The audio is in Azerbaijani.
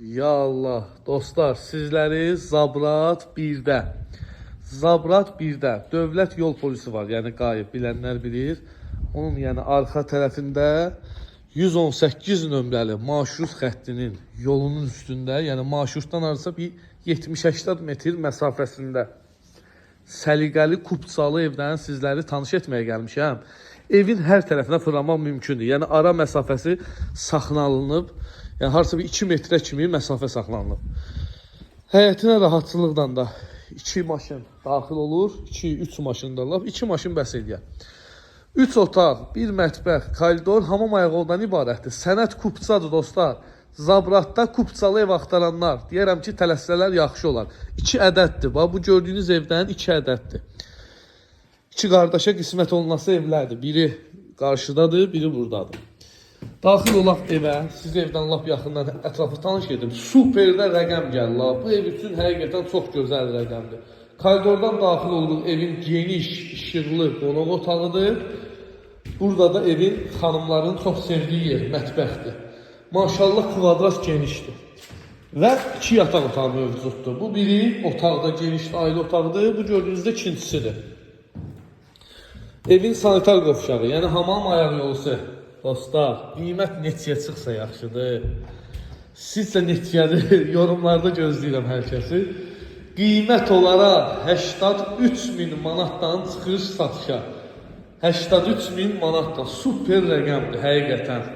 Ya Allah, dostlar, sizləri Zabrat 1-də. Zabrat 1-də dövlət yol polisi var, yəni qayıb bilənlər bilir. Onun yəni arxa tərəfində 118 nömrəli marşrut xəttinin yolunun üstündə, yəni marşrutdan hardasa bir 70-80 metr məsafəsində səliqəli kupçalı evdən sizləri tanış etməyə gəlmişəm. Evin hər tərəfinə fırlanmaq mümkündür. Yəni ara məsafəsi saxlanılıb. Yəni hardasa bir 2 metrə kimi məsafə saxlanılıb. Həyətinə rahatçılıqla da 2 maşın daxil olur. 2-3 maşın da lap 2 maşın bəs eləyər. 3 otaq, 1 mətbəx, koridor, hamam ayaqoldan ibarətdir. Sənəd kupçadır dostlar. Zabratda kupçalı ev axtaranlar, deyərəm ki, tələssələr yaxşı olar. 2 ədəddir. Bax bu gördüyünüz evdən 2 ədəddir. İki qardaşa qismət olunası evlərdir. Biri qarşıdadır, biri buradadır. Daxil olaq evə, sizi evdən lap yaxından ətrafı tanış edim. Superdə rəqəm gəlir. La. Bu ev üçün həqiqətən çox gözəl rəqəmdir. Koridordan daxil oluruq evin geniş, işıqlı qonaq otağıdır. Burada da evin xanımların çox sevdiyi yer, mətbəxdir. Maşallah kvadrat genişdir. Və iki yataq otağı mövcuddur. Bu biri otaqda geniş ailə otağıdır. Bu gördüyünüzdə ikincisidir. Evin sanitar qovşağı, yəni hamam ayaq yolusu. Dostlar, qiymət neçəyə çıxsa yaxşıdır. Sizcə neçədir? Yorumlarda gözləyirəm hər kəsi. Qiymət olaraq 83 min manatdan çıxır satışa. 83 min manatdan super rəqəmdir həqiqətən.